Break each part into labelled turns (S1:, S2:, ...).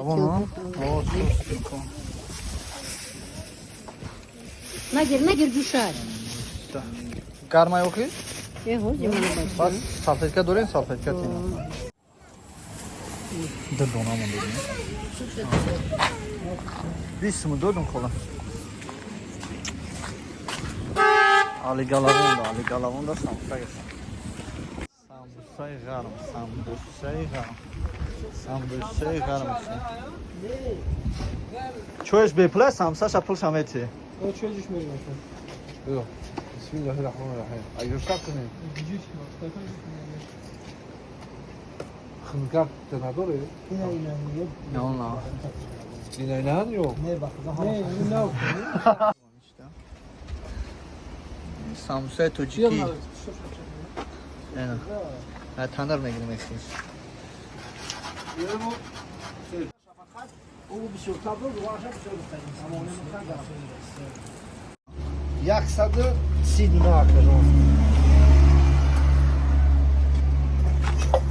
S1: Вон, о, суп.
S2: Нагир, нагир, ҷӯшад.
S1: Гармай охи?
S2: Э, ҳозир мана.
S1: Бас.
S2: Бача.
S1: Салфетка дорем, салфетка тем. Ду дона монда. 20 сум додум, хола. Али галавонда, али галавонда самбуса гирифтам. Самбусаи гарм, самбусаи гарм. Самбусаи гарм. Чоеш бепула, самсаша пулша мети.
S3: بسم الله الرحمن الرحيم. اجر кунем. Хункак надоре?
S1: Не, он на.
S3: Ина ина ё?
S1: Самбусаи тоҷикӣ. Эна. А танар мегирем эхи.
S4: 130 дона, акажон.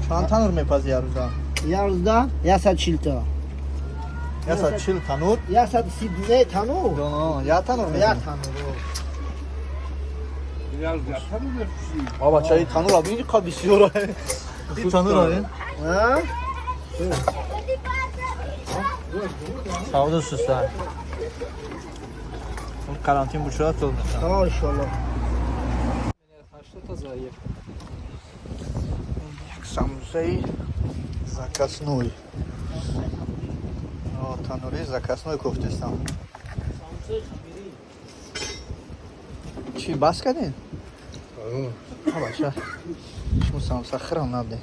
S1: Чанд танур мепази як рӯза?
S4: Як рӯзда 140 та.
S1: 140 танур?
S4: 130 дунаи танур.
S1: Доно, як танур
S4: Як
S1: мезанӣ?
S4: танур.
S1: А бача, ин танур бин, қа бисёр. Ин танур бин.
S4: А?
S1: Савдо суста. Карантин бучура тол.
S4: А, иншалло.
S1: Як самбусаи заказной. О, танури заказной кофтестам. Чӣ, бас кардин? А бача, шумо самбуса хӯрам набдем.